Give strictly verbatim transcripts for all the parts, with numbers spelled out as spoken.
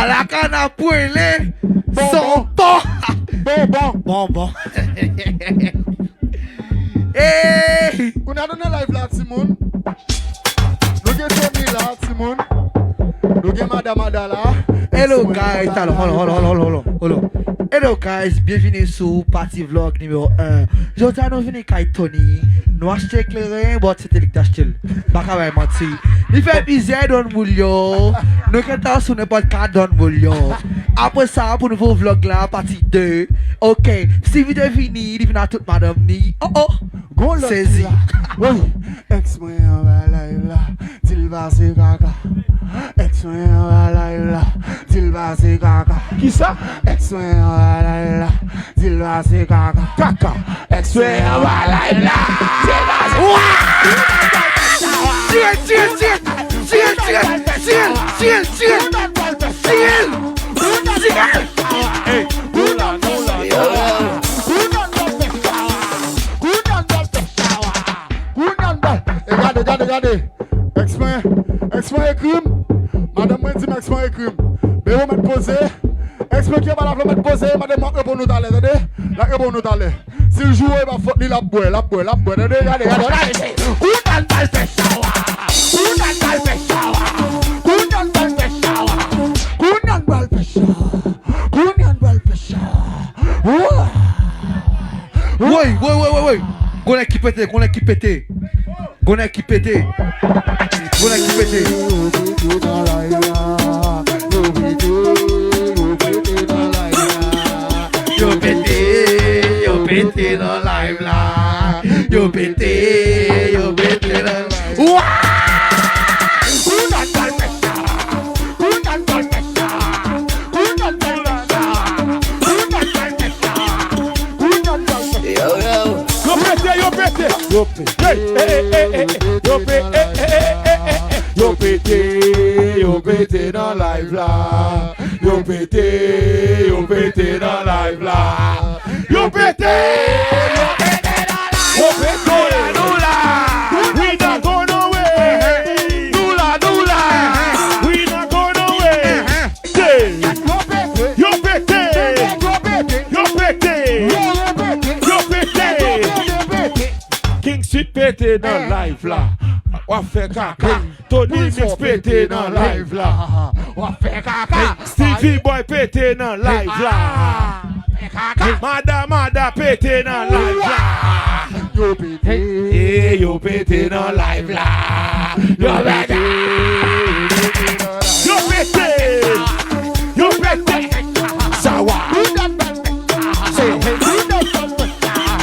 Lakana pwele. Bonbon. Bonbon. Bonbon. Hey! Kounye a nou nan live la, timoun. Nou gen Tony la, timoun. Nou gen Mada Mada la. Hello, guys. Hello, hello, hello, hello, hello, hello. Hello, guys. Byenvini sou Pati Vlog nimewo en. Jodi a nou vini kay Tony. Nou achte kleren, but se te li ki te achte l. Pa ka bay manti. Li fè mizè Don Julio. Nou gentan sou nenpòt ka Don Julio. Apre sa, pou nouvo vlog la, pati de. Ok. Stevie te vini, li vin ak tout madanm ni. Oh, oh. Gon lòt ki la. Woy, èks mwen anba live la, di l pase kaka. Èks mwen anba live la, di l pase kaka. Kisa? Èks mwen anba live la, di l pase kaka. Kaka. Èks mwen anba live la, di l pase. Wa! Tire, tire, tire! Tire, tire, tire, tire, tire, tire, tire. Hey, nou la, nou la, nou la. Kounye a n bal fè chawa. Kounye a n bal. E gade, gade, gade. Èks mwen, èks mwen ekri m. Madanm mwen di m èks mwen ekri m. Bebe w mèt poze. Èks mwen ki anba la flò mèt poze. Madanm mwen ap reponn nou talè, tande. L ap reponn nou talè. Si l joure, e pa fòt li, l ap bwè, l ap bwè, l ap bwè. Tande, gade, gade, gade. Kounye a n bal fè chawa. Kounye a n bal fè chawa. Kounye a n bal fè chawa. Kounye a n bal fè chawa. Kounye a n bal fè chawa. Woy, woy, woy, woy, woy. Gon nèg ki pete, gon nèg ki pete. Gon nèg ki pete. Gon nèg ki pete. Yo pete, yo pete nan live la. Yo pete, yo pete nan live la. Wa! Kounye a n pral fè sa. Kounye a n pral fè sa. Kounye a n pral fè sa. Kounye a n pral fè sa. Kounye a n pral fè sa. Yo, yo. Yo pete, yo pete. Yo pete. Hey, hey, hey, hey, hey. Yo pete, hey, hey, hey, hey, hey, hey. Yo pete, yo pete nan live la. Yo pete, yo pete nan live la. Yo pete, yo pete nan live la. Yo pete. Nou la, nou la. We not going away. Nou la, nou la. We not going away. Hey. Yo pete. Yo pete. Yo pete. Yo pete. King Sweet pete nan live la. W ap fè kaka. Tony Mix pete nan live la. W ap fè kaka. Stevie Boy pete nan live la. Mada Mada pete nan live la. Yo pete. Hey, yo pete nan live la. Yo pete. Yo pete. Yo pete. Sa wa.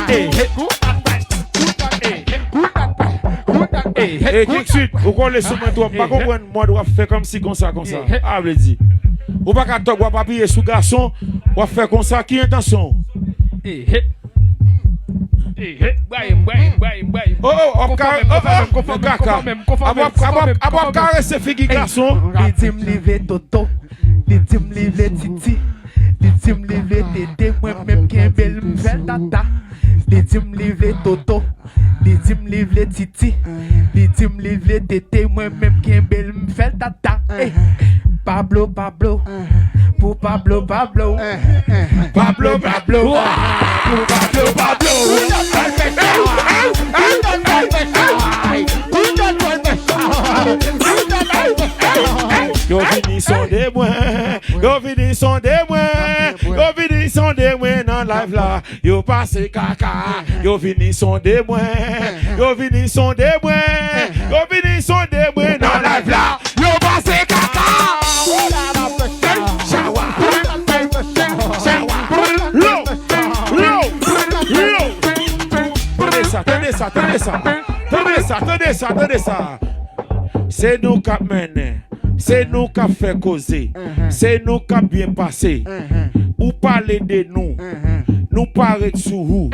Hey, hey. Hey, King Sweet, ou kole sou mwen twòp, m pa konprann mòd w ap fè kòmsi konsa, konsa. A vle di, ou pa ka tòg, w ap apiye sou gason, w ap fè konsa, ki entansyon w? Oh, oh, w ap ka-, oh, oh, oh, kaka. Ap w ap, ap w ap, ap w ap karese figi gason. Li di m li vle toto. Li di m li vle titi. Li di m li vle tete, mwen menm kenbe l, m fè l tata. Li di m li vle toto. Li di m li vle titi. Li di m li vle tete, mwen menm kenbe l, m fè l tata. Ey. Pablo, Pablo. Pou Pablo, Pablo. Pablo, Pablo. Pou Pablo, Pablo. Yo vini sonde mwen. Yo vini sonde mwen. Yo vini sonde mwen nan live la. Yo pase kaka. Yo vini sonde mwen. Yo vini sonde mwen. Yo vini sonde mwen nan live la. Yo pase kaka. Chawa. Chawa. Lo. Lo. Lo. Tande sa, tande sa, tande sa. Tande sa, tande sa, tande sa. Se nou k ap mennen. Se nou k ap fè koze. Se nou k ap byen pase. Ou pale de nou. Nou pa ret sou ou.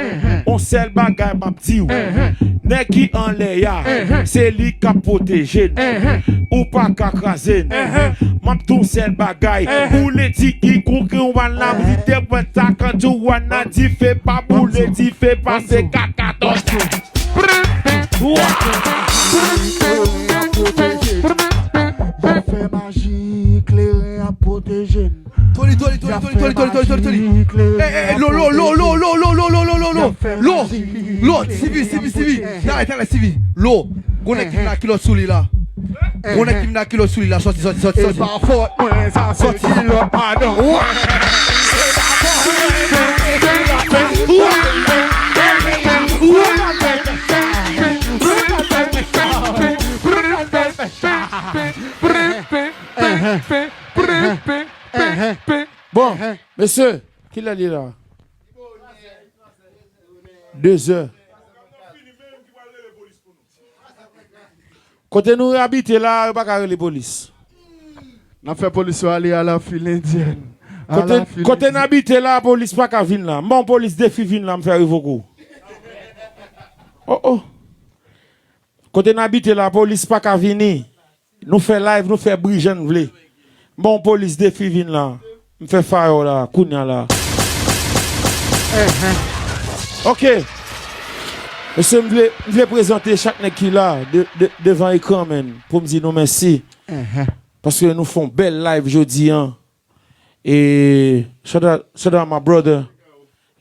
On sèl bagay m ap di w. Nèg ki anlè a, se li k ap pwoteje n. Ou pa ka kraze n. M ap di w sèl bagay. Boule di ki konkri w an la, di te pwèt sa kan di w an a dife pa boule dife pase kaka tòt. Yo fè maji, kleren ap pwoteje. Tony, Tony, Tony, Tony, Tony, Tony, Tony. Eh, eh, lo, lo, lo, lo, lo, lo, lo, lo, lo, lo, lo, lo, lo, lo, Sivi, Sivi, Sivi. Talè, talè, Sivi. Lo. Gon nèg ki vin ak kilòt sou li la. Gon nèg ki vin ak kilòt sou li la. Sòti, sòti, sòti, sòti. E pa fòt mwen, sa se kilòt madanm. Bon, mesye, kilè li la? Dezè. Kote nou abite la, yo pa ka rele polis. N ap fè polis yo ale a la fil endyèn. Kote, kote n abite la, polis pa ka vin la. M ba w polis defi vin la, m fè revoke w. Oh, oh. Kote n abite la, polis pa ka vini. Nou fè live, nou fè bri jan n vle. M ba w polis defi vin la. M fè fire la, kounya la. Ok. Mesye, m vle, m vle prezante chak nèg ki la de, de, devan ekran, man, pou m di nou mèsi. Paske nou fè yon bèl live jodi an. E, shout out, shout out my brother.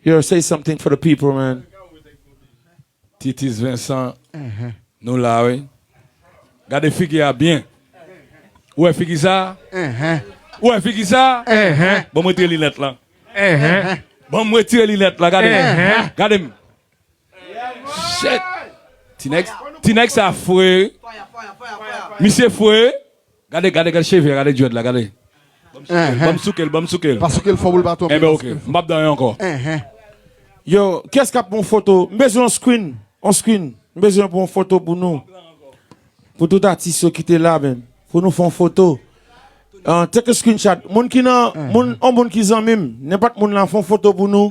Yo, say something for the people, man. Titis Vincent, nou la, wi. Gade figi a byen. Ou wè figi sa? Ou wè figi sa? Bon, m retire linèt la. Bon, m retire linèt la, gade. Gade m. Shit. Ti nèg, ti nèg sa fre. Misye fre. Gade, gade, gade cheve, gade djwèd la, gade. Ban m souke l, ban m souke l. Pa souke l fò pou l pa tonbe. Enben, ok. M p ap dan yon ankò. Yo, kiyès k ap pran foto? M bezwen yon screen. Yon screen. M bezwen pran yon foto pou nou. Pou tout atis yo ki te la, menm. Pou nou fè yon foto. Ah, take a screenshot. Moun ki nan, moun, yon moun ki zanmi m. Nenpòt moun la, fè yon foto pou nou.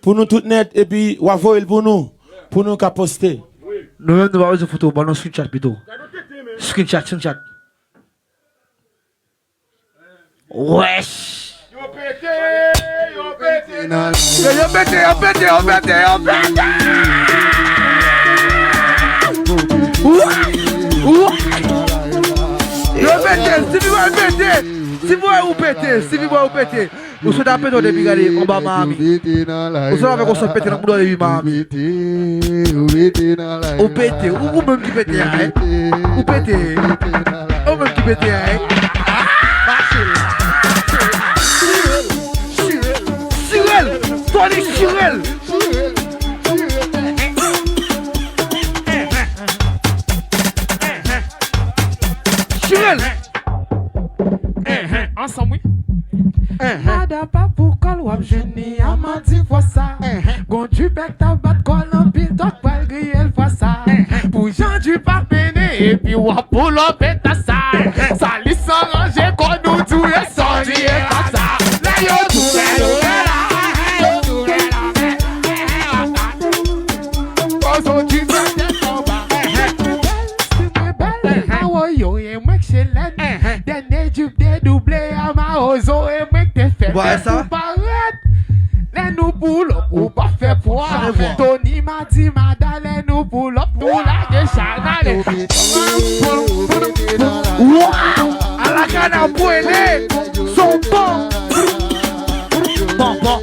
Pou nou tout nèt. Epi, w a voye l pou nou. Pou nou ka poste. Nou menm, nou pa bezwen foto. Ban nou screenshot pito. Screenshot, screenshot. Wesh! Yo pete, yo pete, yo pete, yo pete, yo pete, yo pete! Yo pete, Stevie Boy pete! Stevie Boy ou pete, Stevie Boy ou pete! Ou sot ap pete w depi gade anba Miami. Ou sot avèk yon sòt pete nan bouda w depi Miami. Ou pete, ou, ou menm ki pete a, hein? Ou pete. Ou menm ki pete a, hein? Chire l! Chire l! Tony, chire l! Chire l! Enhen, ansanm wi. Enhen. Mada pa pou kòl w ap jwenn li a madi fwa sa. Enhen. Gon drip ta bat kòl anpil dòk pral griye l fwa sa. Enhen. Pou jan drip ap mennen epi w ap pull up eta sa. Enhen. Sa li san ranje kò nou tou e sòti eta sa. Lè yo tou lè yo lè la. Yo tou lè la. Pozo di mete konba. Enhen. Si mwen bèl, mawoyo, e mwen k chelèn. Dènye drip dedouble a mawozo, e mwen k te fè fèt pou parèt. Lè nou pull up, ou pa fè pwa. Tony Madi Mada, lè nou pull up, nou lage chalale. Wow! Alakana pwele, son bon. Bon, bon.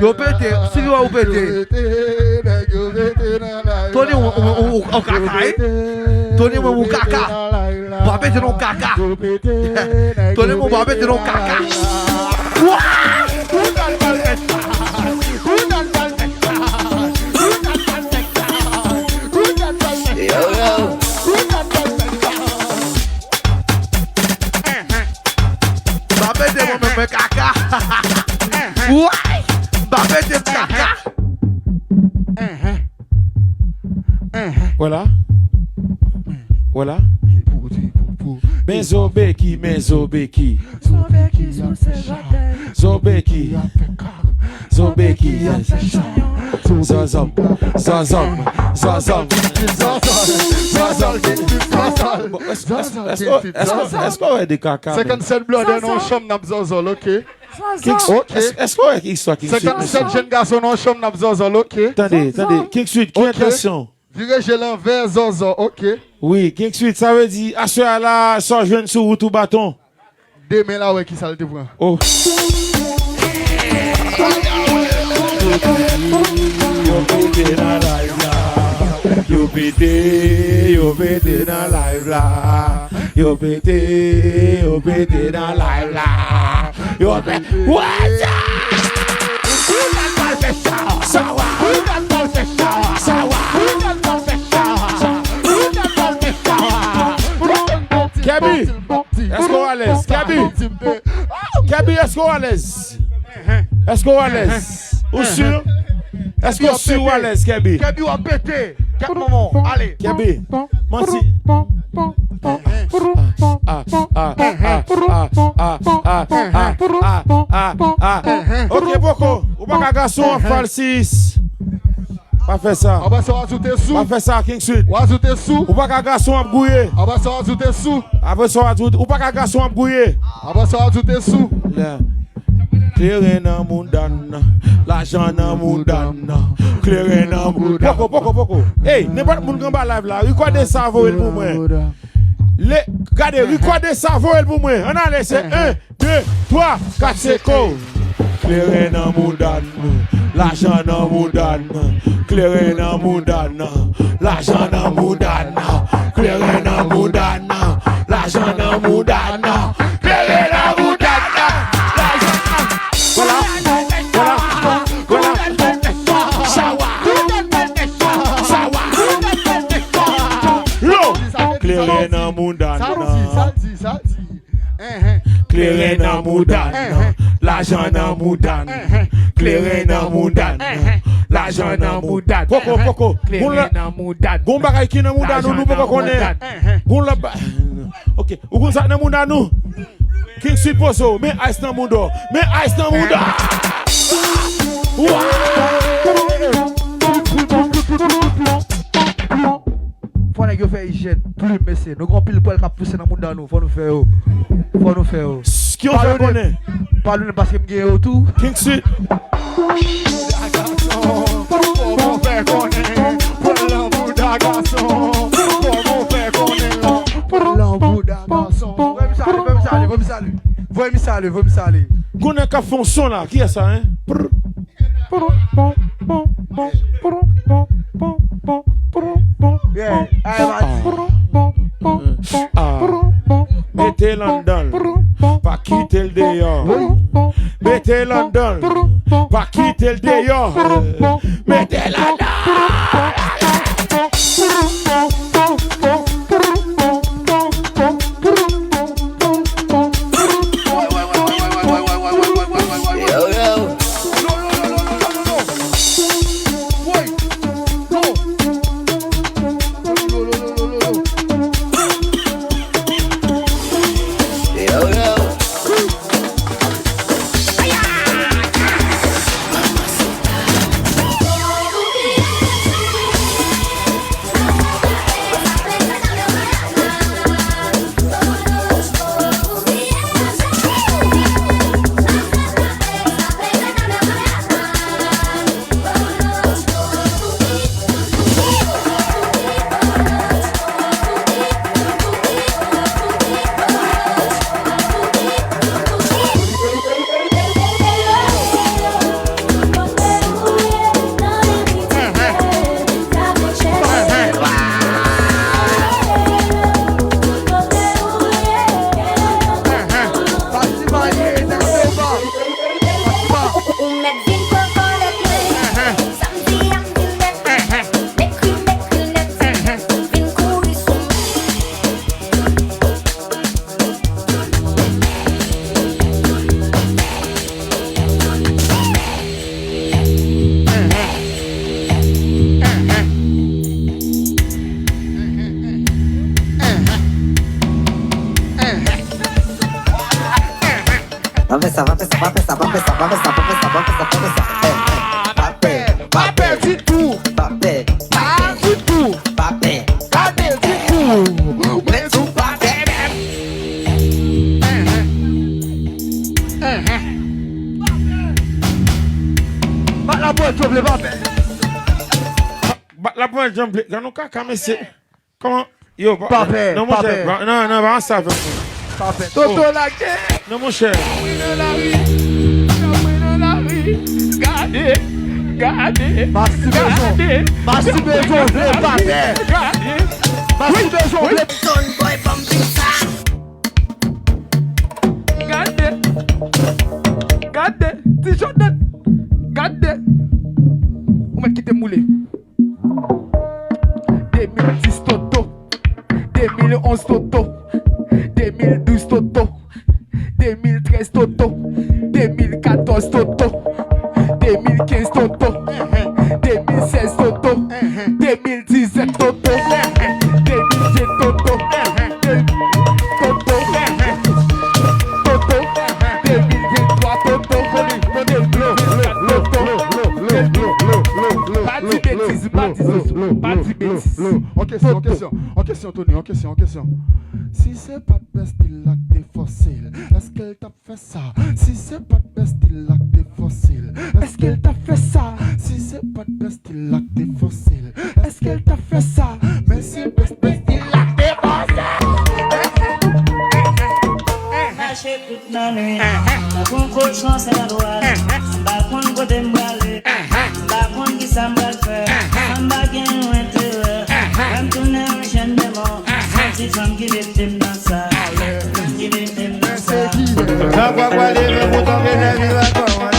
Yo pete, Stevie Boy ou pete. Tony ou, ou, ou, ou, ou kaka, wi. Tony ou, ou kaka. Ou pa pete non kaka. Tony ou pa pete non kaka. Yo, yo. Pa pete mwen menm mwen kaka. Woy! Pa pete m kaka. Wè la. Wè la. Men zo beki, men zo beki. Zo beki sou se zòtèy. Zo beki. Zo beki. Zòzòm. Zòzòm. Zòzòm. Zòzòm. Bon, èske, èske, èske, èske, èske w wè de kaka, men? Senkannsèt blòdè nan yon chanm n ap zòzòl, ok. King Sweet, èske, èske w wè istwa King Sweet, mesye? Senkannsèt jèn gason nan yon chanm n ap zòzòl, ok. Tande, tande, King Sweet, ki entansyon? Vire je l anvè, zòzò, ok. Wi, King Sweet, sa vle di, aswè a la, sa w jwenn sou wout ou baton. Demen la wè kisa l te pran. Oh. Yo pete nan live la. Yo pete, yo pete nan live la. Yo pete, yo pete nan live la. Yo pete. What's up? Ou nan pral fè sa. Sa wa. Ou nan pral fè sa. Sa wa. Ou nan pral fè sa. Ou nan pral fè sa. Kèbi, èske w alèz? Kèbi, Kèbi, èske w alèz? Èske w alèz? Ou si? Èske w si w alèz, Kèbi? Kèbi w ap pete. Kèt manman, ale. Kèbi, manti. Ok, poko. Ou pa ka gason ap falsis. Pa fè sa. Apre sa, w ajoute sou. Pa fè sa, King Sweet. W ajoute sou. Ou pa ka gason ap gouye. Apre sa, w ajoute sou. Apre sa, w ajoute. Ou pa ka gason ap gouye. Apre sa, w ajoute sou. Kleren nan mouda n, lajan nan mouda n, kleren nan mou-, poko, poko, poko. Ey, nenpòt moun k anba live la, rekòde sa, voye l pou mwen. Le, gade, rekòde sa, voye l pou mwen. Ann ale, se en, de, twa, kat, se go. Kleren nan mouda n, lajan nan mouda n, kleren nan mouda n, lajan nan mouda n, kleren nan mouda n, lajan nan mouda n, kleren nan mouda n, lajan nan. Vwala, vwala, vwala. Sawa, sawa. Lo, kleren nan mouda n. Sa l di, sa l di, sa l di. Kleren nan mouda n, lajan nan mouda n, kleren nan mouda n, lajan nan mouda n. Poko, poko. Kleren nan mouda n. Gon bagay ki nan mouda nou, nou poko konnen. Gon lòt ba-, ok, ou konn sa k nan mouda nou? King Sweet poze w, men ice nan mouda w, men ice nan mouda w. Fò nèg yo fè ijyèn, plim, mesye. Nou gen anpil pwèl k ap pouse nan mouda nou. Fò nou fè yo. Fò nou fè yo. Ki yo fè konnen? Padone, padone paske m gen yo tou. King Sweet. Kòman fè konnen? Pwèl nan bouda gason. Kòman fè konnen? Pwèl nan bouda gason. Voye m sale, voye m sale. Voye m sale, voye m sale. Gon nèg k ap fè yon son la. Kiyès sa, en? Prr. Yeah, aye, vas-y. Ah. Mete l anndan l, pa kite l deyò. Mete l anndan l, pa kite l deyò. Mete l anndan l. Yo, yo. Yo, yo. Ou mèt vin kokolet mwen. Samdi a m vin nèt. Mèkredi, mèkredi nèt. Vin kouri sou mwen. Pa fè sa, pa fè sa, pa fè sa, pa fè sa, pa fè sa, pa fè sa, pa fè sa, pa fè sa. Eh, eh, pa pè, pa pè ditou. Pa pè, pa pè ditou. Pa pè, pa pè ditou. Mwen tou pa pè menm. Bat la pou janble, pa pè. Bat la pou janble. Gade yon kaka, mesye. Kòman? Yo, pa, pa pè, non, pa monchè, pè. Pa, non, non, pa ansanm avèk mwen. Pa pè. Toto lage. Non, monchè. Gade, gade, gade, mastibezon, mastibezon vle patè. Gade, mastibezon vle. Gade, gade, ti Jordan. Gade. Ou mèt kite m boule. De mil dis Toto, de mil onz Toto, de mil douz Toto, de mil trèz Toto, de mil katòz Toto, de mil kenz Toto, de mil sèz Toto, de mil diznèf Toto, de mil ven Toto, de Toto, Toto, de mil venntwa Toto, de mil venntkat Toto, de mil. Pa di betiz, pa di betiz, pa di betiz. An kesyon, an kesyon, an kesyon, Tony, an kesyon, an kesyon. Si se pa t Bèstil la k te fòse l, èske l t ap fè sa? Si se pa t Bèstil la k te fòse l, èske l t ap fè sa? Si se pa t Bèstil la k te fòse l, èske l t ap fè sa? Men si Bès-, Bèstil la k te fòse l. Mache tout lannwit, tankou kochon sèl dwat. M pa konn kote m prale, m pa konn kisa m pral fè. Anba gen yon enterè, fè m tounen yon jèn demon. Yon ti fanm ki mete m nan sa, ki mete m nan sa. Sa kwa kwa leve pou tonbe nèg li va kòmande.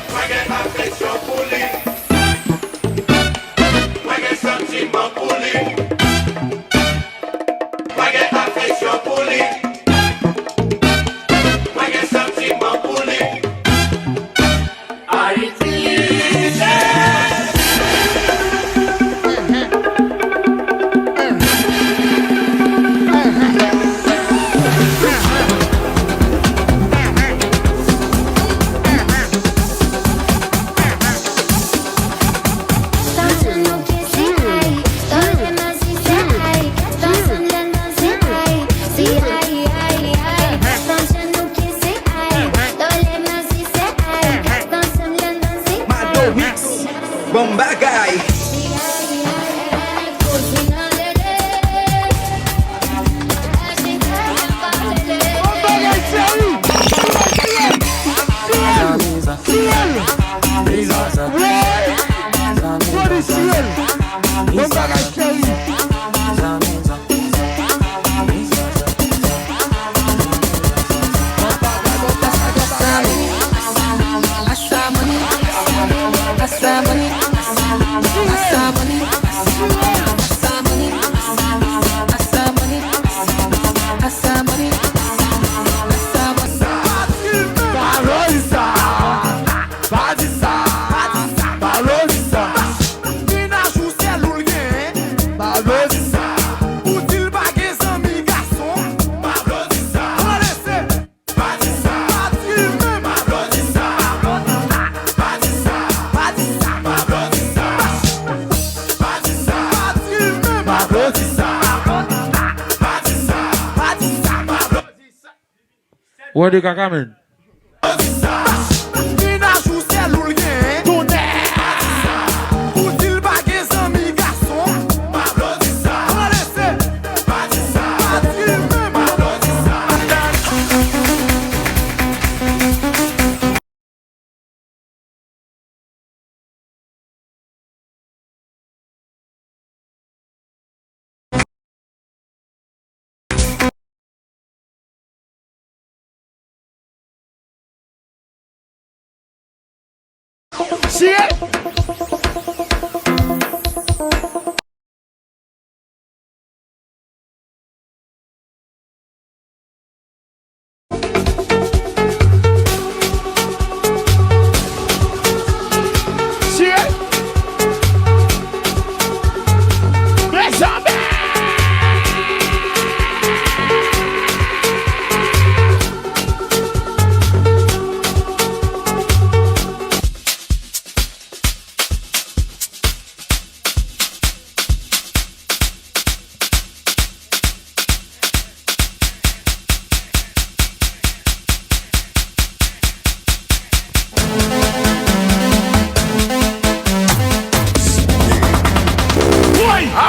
Mwen gen afeksyon pou li. Mwen gen santiman pou li. Mwen gen afeksyon pou li. Mwen gen santiman pou li. Ayiti. Mado Mix, bon bagay. Bon bagay, Thierry. Thierry. Thierry. Woy. Tony Thierry. Bon bagay, Thierry. Pa di sa. Pa di sa. Pablo di sa. Menaj ou sèl ou l genyen. Pablo di sa. Ou di l pa gen zanmi gason. Pablo di sa. Pran lese. Pa di sa. Pa di l menm. Pablo di sa. Pa di sa. Pa di sa. Pablo di sa. Pa di sa. Pa di l menm. Pablo di sa. Pa di sa. Pa di sa. Pablo di sa. Word de kaka, man. Menaj ou sèl ou l genyen. Tonnè. Ou di l pa gen zanmi gason. Pran lese. Chire! Chire!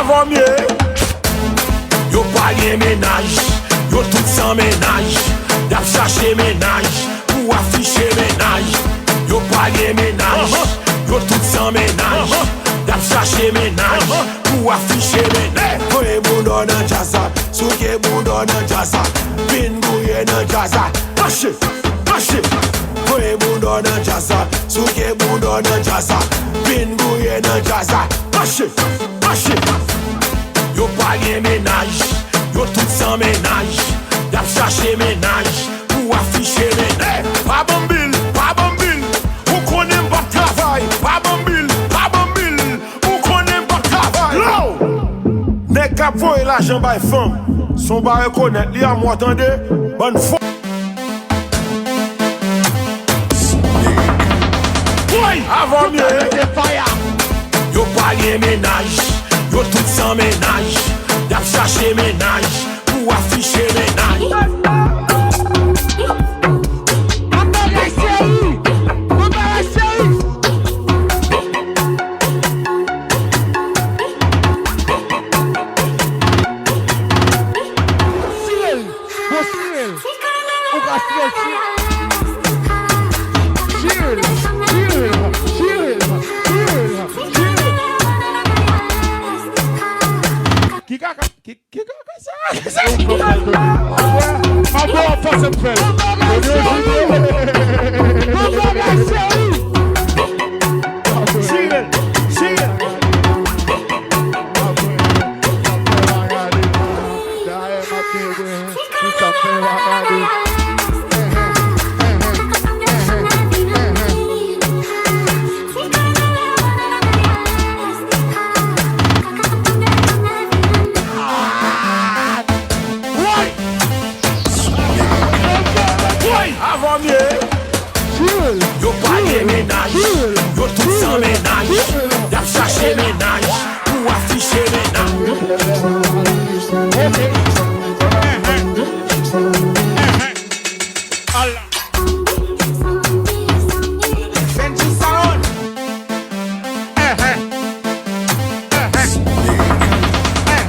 Kòmye, yo pa gen mennaj, yo tout san mennaj, y ap chache mennaj pou afiche mennaj. Yo pa gen mennaj, yo tout san mennaj, y ap chache mennaj pou afiche mennaj. Voye boudò nan djaz la, souke boudò nan djaz la, vin gouye nan djaz la. Mache, mache, voye boudò nan djaz la, souke boudò nan djaz la, vin gouye nan djaz la. Mache, mache. Yo pa gen mennaj, yo tout san mennaj, y ap chache mennaj pou afiche mennaj. Pa ban m bil, pa ban m bil, ou konnen m p ap travay. Pa ban m bil, pa ban m bil, ou konnen m p ap travay. Low! Nèg k ap voye lajan bay fanm, se yon bagay rekonèt li a mwa tande, bann fo. Woy! Avan m ye. Yo pa gen mennaj, yo tout san mennaj, y ap chache mennaj pou afiche mennaj. An bagay seri! An bagay seri! Sire l! Bon, sire l! Ou ka sire l, sire l! Sire l! Sire l! Sire l! Sire l! Ki kaka, ki, ki kaka sa? Ki sa? Ki kaka sa? Mwen, mwen, mwen, fòse m fè l. Bon bagay, seri! Sire l! Sire l! Woy! Woy! Avan m ye. Yo pa gen mennaj, yo tout san mennaj, y ap chache mennaj pou afiche mennaj. Ok. Ala. Benji Sound.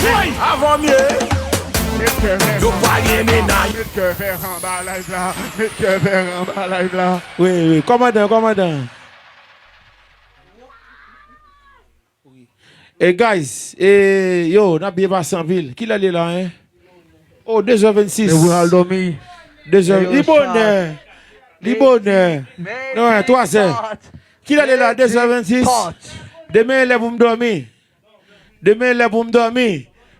Woy! Avan m ye. Yo pa gen mennaj. Met kè vè anba live la. Met kè vè anba live la. Wi, wi. Kòmandan, kòmandan. E guys, e yo, n ap byen pase anpil. Kilè l ye la, en? Oh, de zè vennsis. Depi al dòmi. De zè, li bonè. Li bonè. Non, twa zè. Kilè l ye la? De zè vennsis. Demen e lè pou m dòmi. Demen e lè pou m dòmi.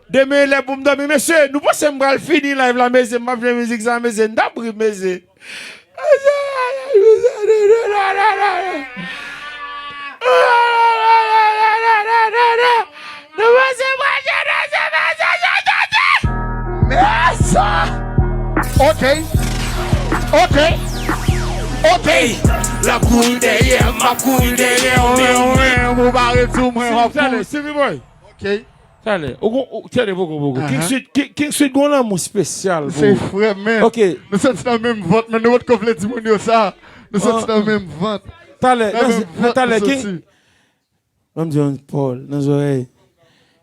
Demen e lè pou m dòmi. Mesye, nou panse m pral fini live la, mesye, m ap jwe mizik sa, mesye, n t ap ri, mesye. Nou panse m pral jwe nan se mesye, mesye, mesye. Mesa! Ok. Ok. Ok. L ap kouri dèyè m, m ap kouri dèyè w, men w menm ou pa ret sou mwen, w ap kouri. Silvi Boy. Ok. Talè, ou gon, ou, talè, poko, poko. King Sweet, King, King Sweet gon lanmou espesyal pou ou. Se frè, men. Ok. Nou soti nan menm vant, men nou potko vle di moun yo sa. Nou soti nan menm vant. Talè, nan, talè, King, ban m di yon pawòl nan zòrèy.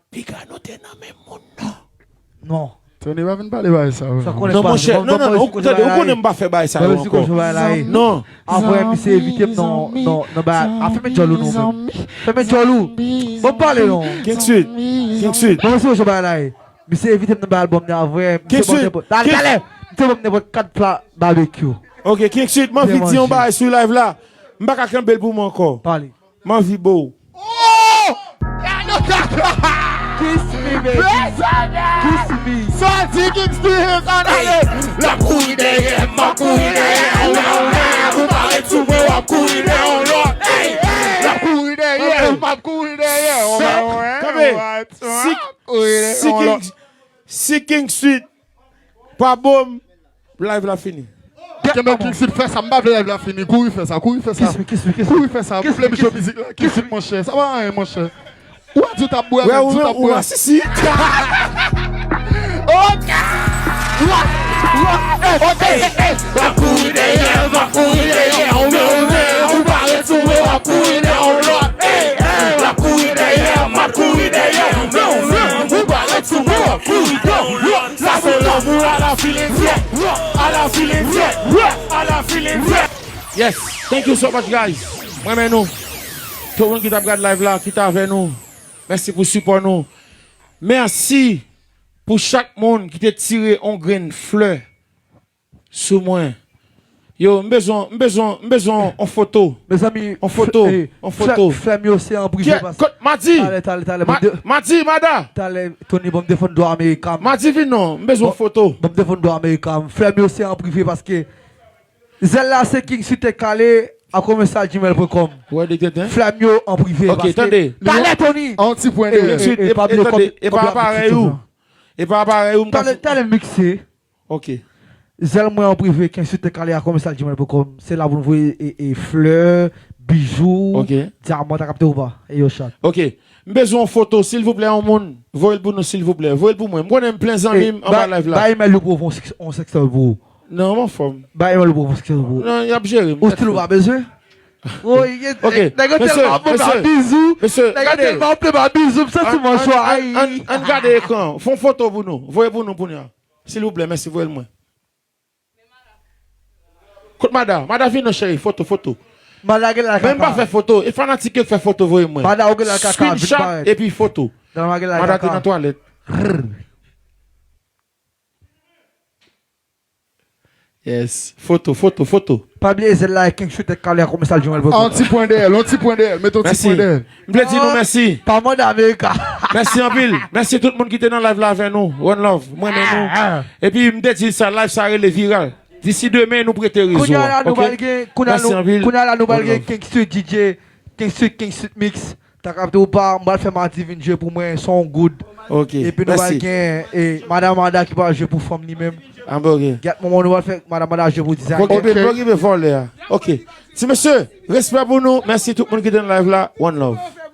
Piga nou te nan menm moun nan. Non. Tony pa vin pale bagay sa, non. Non, monchè, non, non, non, ou, tande, ou konnen m pa fè bagay sa yo ankò. Non. Apre, misye evite m nan, nan, nan bagay. A, fèmen djòl ou nou menm. Fèmen djòl ou. Bon, pale non. King Sweet. King Sweet. Bon, misye, misye evite m nan bagay albòm nan, vre. Misye ban m nenpòt. Talè, talè. Misye ban m nenpòt kat pla babekyou. Ok, King Sweet, m anvi di yon bagay sou live la. M pa ka kenbe l pou mwen ankò. Pale. M anvi bo w. Oh! Kiss me, baby. Kiss me. Sa di King Sweet, ale. L ap kouri dèyè m, m ap kouri dèyè w, w ap kouri dèyè w, w ap kouri dèyè w. L ap kouri dèyè m, m ap kouri dèyè w. Kanpe. Si, si King, si King Sweet pa bo m, live la fini. Kenbe King Sweet fè sa, m pa vle live la fini. Kouri fè sa, kouri fè sa. Kiss me, kiss me, kiss me. Kouri fè sa. Kiss me, kiss me. Kiss me, monchè. Sa pa anyen, monchè. Ou a di w t ap bwè, ou a di w t ap bwè. Ou a sisi. Ok. Ok. W ap kouri dèyè, w ap kouri dèyè, w ap kouri dèyè, w ap kouri dèyè, w ap kouri dèyè, w ap kouri dèyè, w ap kouri dèyè. Feeling yet. Ala feeling yet. Ala feeling yet. Yes. Thank you so much, guys. Mwen renmen nou. Tout moun ki t ap gad live la, ki t avè nou. Mèsi pou sipò nou. Mèsi pou chak moun ki te tire yon grenn flè sou mwen. Yo, m bezwen, m bezwen, m bezwen yon foto. Mezanmi, yon foto, yon foto. Flè m yo se an prive. Madi, talè, talè, talè, madi, mada. Talè, Tony, ban m defann dwa Amerika. Madi vin non, m bezwen yon foto. Ban m defann dwa Amerika. Flè m yo se an prive paske zèl la se King Site Kale a commercial gmail point com. Flè m yo an prive paske talè, Tony. An ti pwen de. E pa aparèy ou. E pa aparèy ou. Talè, talè mikse. Ok. Zèl mwen an prive, King Site Kale a commercial gmail point com. Se la pou nou voye e, e, flè, bijou, dyaman, ta kapte ou pa? E yo chat. Ok. M bezwen yon foto, silvouplè, yon moun. Voye l pou nou, silvouplè. Voye l pou mwen. M konnen m plen zanmi m anba live la. Bay email ou pou yon sèks-, yon sèksèl pou ou. Non, m anfòm. Bay email ou pou yon sèksèl pou ou. Non, y ap jere m. Ou still ou pa bezwen? Woy, nèg yo tèlman bon ba bizou. Nèg yo tèlman bon ba bizou, m santi m anchwa. Ann gade ekran. Fè yon foto pou nou. Voye pou nou kounye a. Silvouplè, mèsi, voye l mwen. Kot Mada? Mada vin non cheri, foto, foto. Mada gen la kaka. Men m pa fè foto, e fanatik yo k fè foto voye mwen. Mada ou gen la kaka, vin parèt. Screenshot epi foto. Mada te nan twalèt. Yes. Foto, foto, foto. Pa bliye zèl la, King Site Kale a commercial gmail point com. Yon ti pwen dèyè l, yon ti pwen dèyè l, mete yon ti pwen dèyè l. M vle di nou mèsi. Pa mande Amerika. Mèsi anpil. Mèsi tout moun ki te nan live la avè nou. One love. Mwen renmen nou. Epi m te di sa, live sa rele viral. Disi demen, nou prete rezo a. Kounye a la, nou pral gen, kounye a, kounye a la, nou pral gen King Site D J, King Site, King Site Mix. Ta kapte ou pa, m pral fè Madi vin jwe pou mwen, se yon good. Ok, mèsi. Epi nou pral gen, e, Madam Mada ki pral jwe pou fanm li menm. Ah, bon, ok. Gèt moman nou pral fè Madam Mada jwe pou dizay. Ok, pa okipe vòlè a. Ok. Ti mesye, respè pou nou. Mèsi tout moun ki te nan live la. One love.